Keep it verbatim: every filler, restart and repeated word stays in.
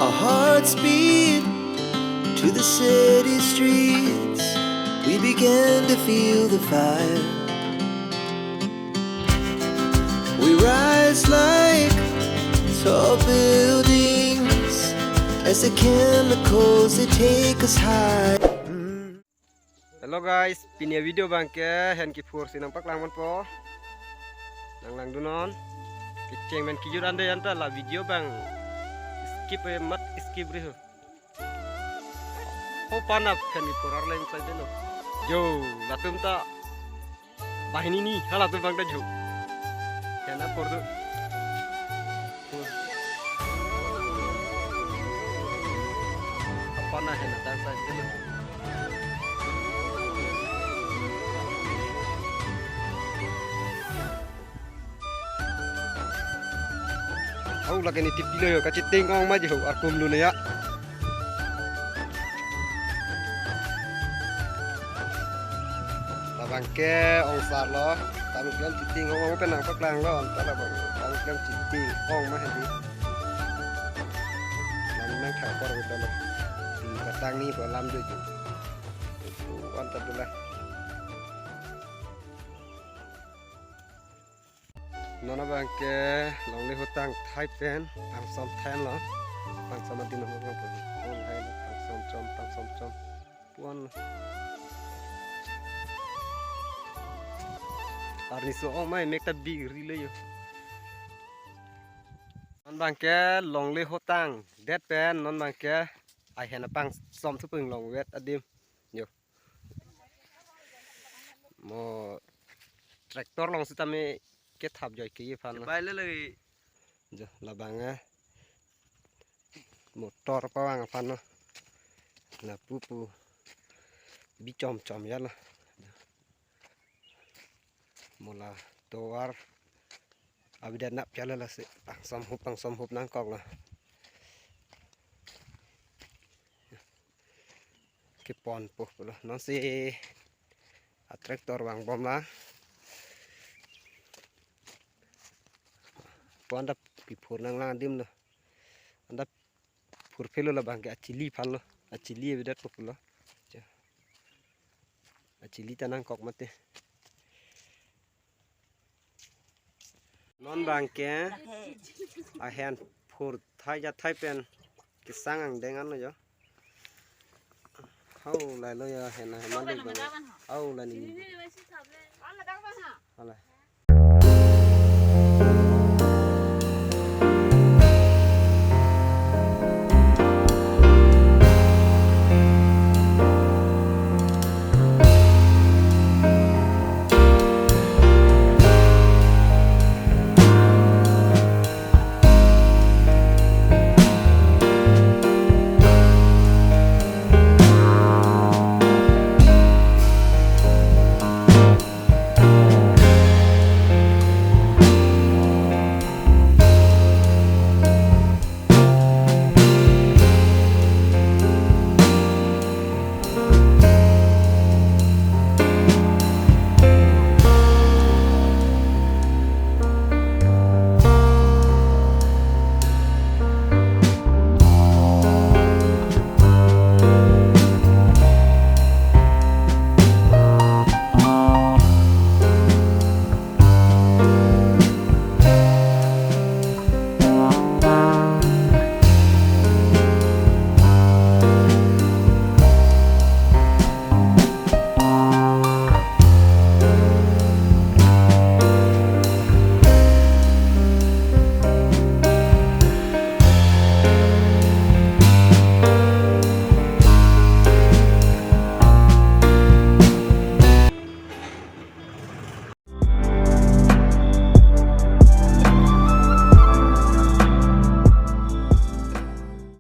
Our hearts beat to the city streets. We began to feel the fire. We rise like tall buildings as the chemicals, they take us high. Hello guys, pini video abang ke hen kiphur si nangpaklang ponpo. Nanglangdunnon. Kecheng pen kejut ande anta la video abang skip, eh, mat skip ri ho. Ho panap hen kiphur arleng sai delo. Jo, latum ta banghini ni, halatum abang ta jo. Hen aphur tu. Apana hen atang sai delo. Au, lake ne tipilo yo, kachiting ong ma jo, arkum lu ne ya. Labang ke ongsar lo, tangklem chiting ong pen nangpaklang lo, anta labang tangklem chiting ong ma hedi. Lam nangthang apor kita lo. Di patang ni ko lam jo jo. Anta dula. Non abang ke longle hutang thai pen, pangsom thai lo. Pangsom adin abang pun. Pun hai lo, pangsom chom, pangsom chom. Pun. Arni so ong mai mek ta big ri lo yo. Non abang ke longle hutang det pen, non abang ke ai hen apangsom thupung long vet adim. Yo. Mo tractor along sitame kethap joi ke aphan. Bai le lagi. Jo, labang, eh. Motor pavang aphan lo. Lapu pu. Bi chom chom ya lo. Mo la tovar. Abida nap chala lasi. Pangsom hup, pangsom hup nangkok lo. Kepon po pulo. Non si a tractor vangbom la. Pon anta kiphur nanglang adim lo. Anta phurphelo labang ke achili aphan lo. Achili avedet po pulo. Cha. Achili ta nangkok mate. Non abang ke ahen phur thai ja thai pen kesang angdeng an lo jo. Hau lai lo ya hen ahem lo bang. Hau la ni. Hala.